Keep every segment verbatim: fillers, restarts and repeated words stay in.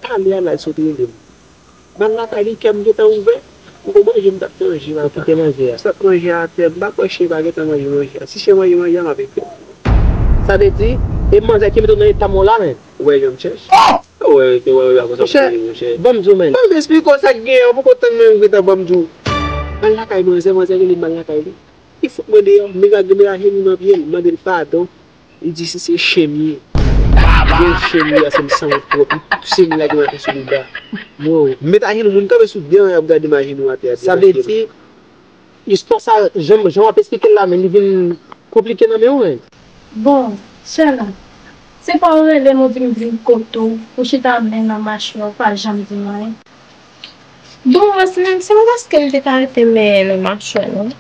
Ale a la, l sot rele m. M al lakay li, kè m gentan ouvè. M gon manje, m t ap manje. Ou kite manje a? M t ap manje atè, m pa kwè chen pa gentan manje manje a. Si chen manje manje a, m ap ekri l. Sa vle di, e manzè ki mete w nan eta m la, menm. Ou wè jan m chèch? Ou wè, ou wè, ou wè, konsa pou monchè, ban m di w, menm. Ban m esplike w sa k genyen, ou poko tann menm, gentan ban m di w. M al lakay manzè, manzè rele m, m al lakay li. Li fout mwen deyò, m leve ak de men ajenou nan pye l, m mande l padon. Li di si se chen m ye. Gen chen m ye, se m sanwont twòp. Li pouse m lage m atè sou bouda. Wow. M met ajenou, moun kanpe sou de an y ap gade m ajenou atè a. Sa vle di, istwa sa, jan, jan w ap esplike l la, men li vin konplike nan men w, men. Bon, Sherlande, se pa w rele m, ou di m vin kote w, ou chita men nan mache w, ou pa janm di m anyen. Bon, Roseline, se pa paske m te ka rete men nan mache w, non.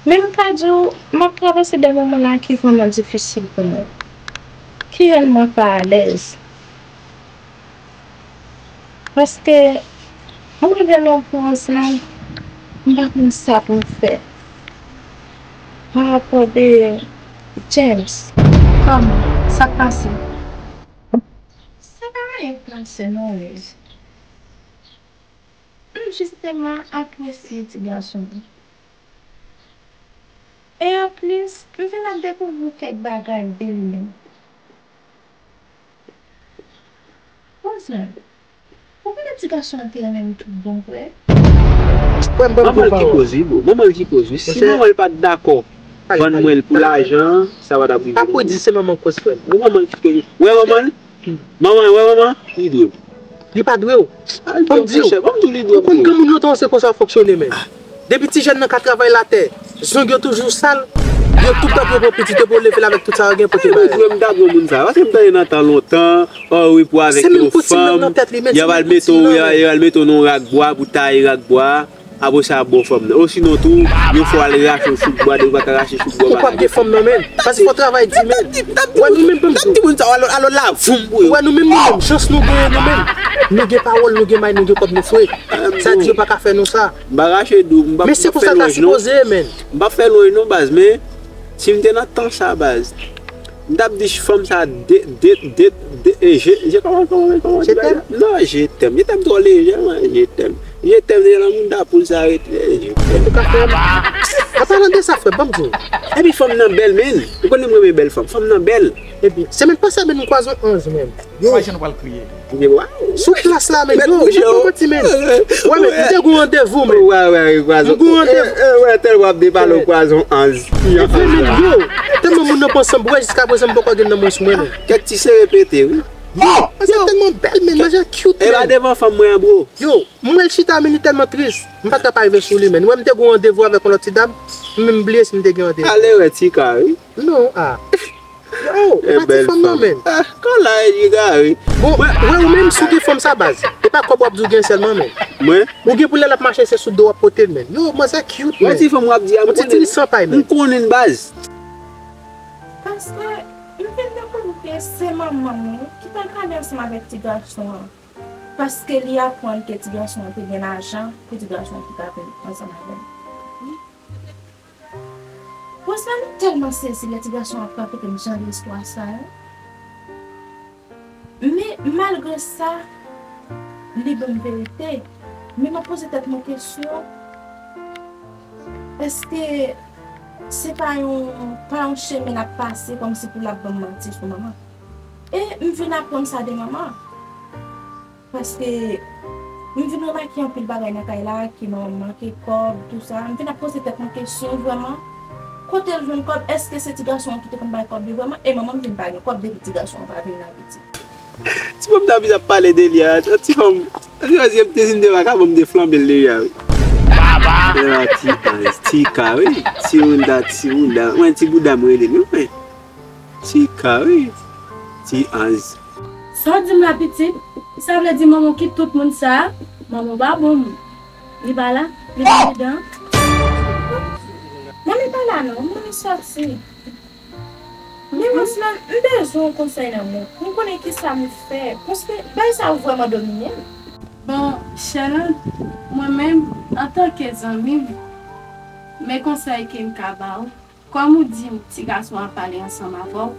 Men m ka di w, m ap travèse de moman la ki vrèman difisil pou mwen. Ki rèlman pa alèz. Paske, mwen rive nan yon pwen, Roseline, m pa konn sa pou m fè. Pa rapò de James. Kòman? Sa k pase? Sa pa anyen k pase, non, Rose. M jis tèlman apresye ti gason an. E anplis, m vin ap dekouvri kèk bagay de li menm. Roseline, ou konnen ti gason an te renmen m tout bon vre? Frè m, ban m di w pawòl. Manman l ki koz wi, bro. Manman l ki koz wi. Si manman l pa t dakò vann mwen l pou lajan, sa pa t ap rive. Pa pou di se manman k koz, frè m. Bon, manman l ki koz wi. Wè manman l? Manman, wè manman, li dwe m. Li pa dwe w. Ban m di w. Ban m di w li dwe m. Ou konn granmoun lontan se konsa yo fonksyone, men. Depi ti jèn nan ka travay latè, zong yo toujou sal, yo tout ap pran pitit yo pou yo leve l avèk tout sa yo gen pou te bay. Li dwe m ta bon moun sa. Paske m tande nan tan lontan, o wi pou avèk yon fanm, y ap al mete w, y ap al mete w nan yon rak bwa pou taye rak bwa. Apre sa, bon fanm nan. Osinon tou, yon fwa w al rache yon chouk bwa, depi w pa ka rache chouk bwa, ou p ap gen fanm nan men. Paske fò travay di men. Wè nou menm, ban m di w. Wè nou menm, nou menm, chans nou genyen nou menm. Nou gen pawòl, nou gen may, nou gen kòb, nou fre. Sa di yo pa ka fè nou sa. M pa rache dou, m p ap fè lonj non. Men se konsa l ta sipoze ye, men. M p ap fè lonj non, baz, men si m te nan tan sa, baz, m t ap di fanm sa de, de, de, de, e, je, je, kòman, kòman, kòman, je t'aime? Non, je t'aime. Je t'aime twò lejè, mwen, je t'aime. Je t'aime, se nan mouda poul sa rete, je t'aime. Ou ka fè m. An palan de sa, frè, ban m di w. Epi fanm nan bèl, men. Ou konnen m renmen bèl fanm. Fanm nan bèl. Epi, semèn pase, men m kwaze yon anz, men. Yo. Wè jan nou pral kriye. Sou plas la, men, yo, m pa manti, men. Wè, men, m te gon randevou, men. Wè, wè, wè, kwaze. M gon randevou. E, e, wè, tèlman w ap depale, w kwaze yon anz. Ki anz la? Yo, tèlman moun nan pran san m, wè, jiska prezan, m poko gen nan mwen sou mwen, men. Kèk ti sere pete, wi. Yo, yo. Manzè tèlman bèl, men, manzè cute, men. E pa devan fanm mwen an, bro. Yo, m wè l chita, men li tèlman tris. M pa t ka pa rive sou li, men. Wè, m te gon randevou avèk yon lòt ti dam, m menm bliye si m te gen randevou. Ale wè Tika, wi. Non, a. Yo, e pa ti fanm nan, men. Ah, kòlay, li gare. Bon, wè, ou menm, si w gen fanm sa, baz. E pa kòb w ap di w gen sèlman, men. Mwen? Ou gen pou lè l ap mache, se sou do w ap pote l, men. Yo, manzè cute, men. Wè ti fanm w ap di a, m konnen. Yon ti tini san pay, men. M konnen, baz. Paske, m vin dekouvri ke se manman m, wi, ki t al pale ansanm avèk ti gason an. Paske li aprann ke ti gason an te gen lajan, pou ti gason an te ka vin ansanm avè l. Roseline, m tèlman sezi lè ti gason an ap rakonte m jan de istwa sa yo. Men, malgre sa, li ban m verite. Men m ap poze tèt mwen kesyon, èske se pa yon, pa yon chemen l ap pase kòmsi pou l ap ban m manti sou manman? E m vin aprann sa de manman. Paske m vin remake anpil bagay nan kay la, ki manman m manke kòb, tou sa. M vin ap poze tèt mwen kesyon, vrèman, kote l jwenn kòb? Èske se ti gason an ki te konn bay kòb li vrèman? E manman m vin pa gen kòb depi ti gason an pa vin nan pitit. Ti fanm ta vin ap pale de li a, ti fanm, ti fanm, si m te, si m te vakabon, m te flanbe l deja, wi. Ewa, ti anz, ti ka, wi. Ti moun da, ti moun da. Mwen, ti bouda m rele l, wi, mwen. Ti ka, wi. Ti anz. Sa w di m la, pitit? Sa vle di manman w kite tout moun sa a? Manman w pa bon moun. Li pa la? Li pa ladan? Manman pa la non, manman sòti. Men Roseline, m bezwen yon konsèy nan men w. M konnen kisa m fè, paske bagay sa yo vrèman domine m. Bon, Sherlande, mwen menm, antanke zanmi w, men konsèy ke m ka ba w. Kòm ou di m ti gason an pale ansanm avè w,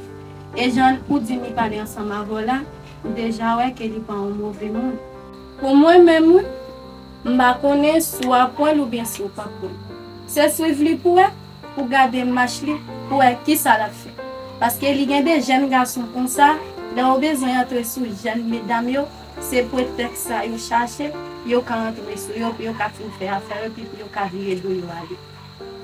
e jan ou di m li pale ansanm avè w la, m deja wè ke li pa yon move moun. Pou mwen menm, wi, m pa konnen si w ap pran l oubyen si w p ap pran l. Se swiv li pou wè, pou gade mach li, pou wè kisa l ap fè. Paske li gen de jèn gason konsa, lè yo bezwen antre sou jèn medam yo, se pretèks sa yo chache, yo ka antre sou yo, pou yo ka fin fè afè yo, epi pou yo ka vire do yo ale.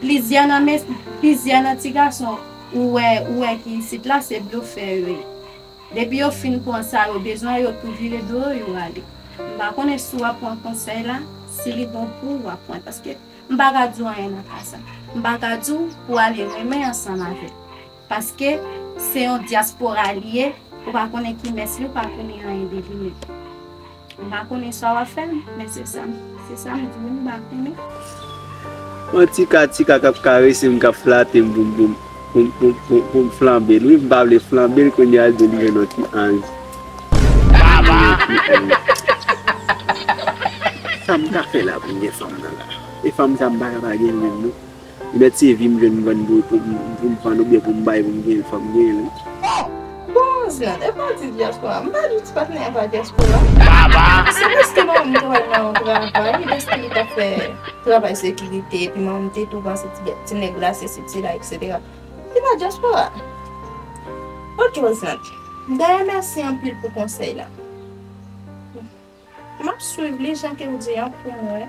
Plizyè nan mes-, plizyè nan ti gason ou wè, ou wè ki isit la, se blofè yo ye. Depi yo fin pran sa yo bezwen, yo tou vire do yo, yo ale. M pa konnen si w ap pran konsèy la, si li bon pou ou, w ap pran. Paske m pa ka di w anyen nan ka sa. M pa ka di w pou w ale renmen ansanm avè l. Paske se yon dyaspora li ye, ou pa konnen ki mès li, ou pa konnen anyen de li menm. M pa konnen sa w ap fè m, men se sa m, se sa m di w, m pa konnen. Yon ti ka, ti ka k ap karese m, k ap flate m pou m, pou m, pou m, pou m, pou m, pou m flanbe l. Wi, m pa vle flanbe l, kounye a l di li jwenn yon ti anj. Sa m ka fè la pou m gen fanm nan la? E fanm sa m pa ka pa gen l menm non. Li mèt se vi m jwenn m vann pou, pou, pou, pou m vann oubyen pou m bay pou m gen fanm gen li. Bon, Zan, e pa di dyaspora. M pa di ti patnè a pa dyaspora. Se paske manman m travay nan yon travay, deske li t ap fè travay sekirite, epi manman m te tou panse ti, ti nèg la, se sesi, sela, etsetera. Li pa dyaspora. Ok, Zan. Dayè, mèsi anpil pou konsèy la. M ap swiv li jan ke w di an pou mwen.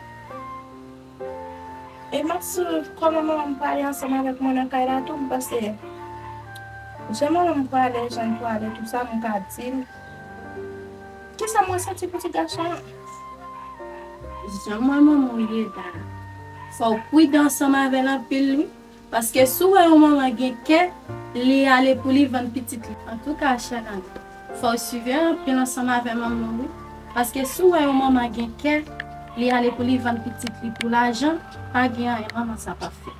E m ap swiv kòman manman m pale ansanm avèk mwen nan kay la tou, m panse jan manman m pale, jan l pale, tou sa, m ka di l. Kisa m resenti pou ti gason an? Jan manman w ye la, fò w pridan ansanm avè l anpil, wi. Paske si w wè yon manman gen kè, li ale pou li vann pitit li. Antouka, chè nan, fò w siveye anpil ansanm avè manman w, wi. Paske si w wè yon manman gen kè, li ale pou li vann pitit li pou lajan, pa gen anyen manman sa p ap fè.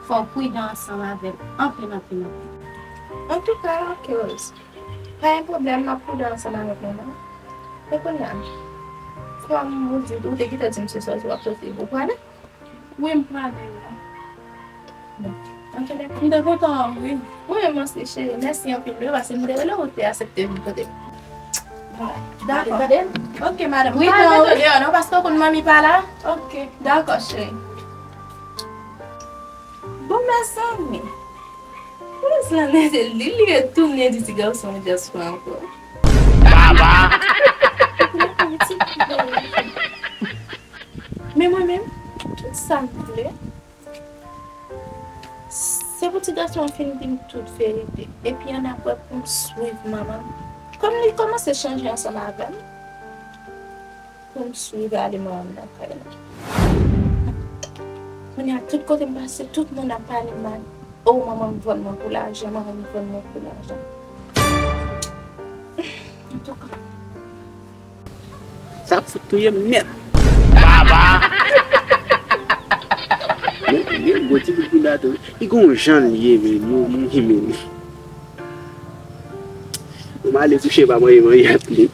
Fò w pridan ansanm avè l, anpil, anpil, anpil. Antouka, ok, Rose. Pa gen pwoblèm, m ap pridan ansanm avèk manman. E kounye a, kòm ou di, ou te gentan di m se sòti w ap sòti, ou prale? Wi, m prale, wi. Bon, antoulèka, m te kontan, wi. Mwen menm osi, cheri. Mèsi anpil, wi, paske m te rele w, ou te aksepte vin kote m. Bon, dakò. Tande, tande. Ok, madanm. Wi, m pa mete w deyò, non, paske w konn manmi pa la. Ok, dakò, cheri. Bon, mezanmi. Polis la nète li, li retounen di ti gason an dyaspora ankò. Baba! Men mwen menm, tout sa m vle, se pou ti gason an fin di m tout verite. Epi annapre pou m swiv manman m. Kòm li kòmanse chanje ansanm avè m, pou m swiv ale manman m nan kay la. Kounye a, tout kote m pase, tout moun ap pale mal. O, manman m vann mwen pou lajan, manman m vann mwen pou lajan. Antouka. Sa ap fout touye m nèt. Baba! Men, men, gwo ti bout bouda tou. Li gon jan l ye, men, nou, nou, men. Mwen ale kouche, pa manje, manje ap li.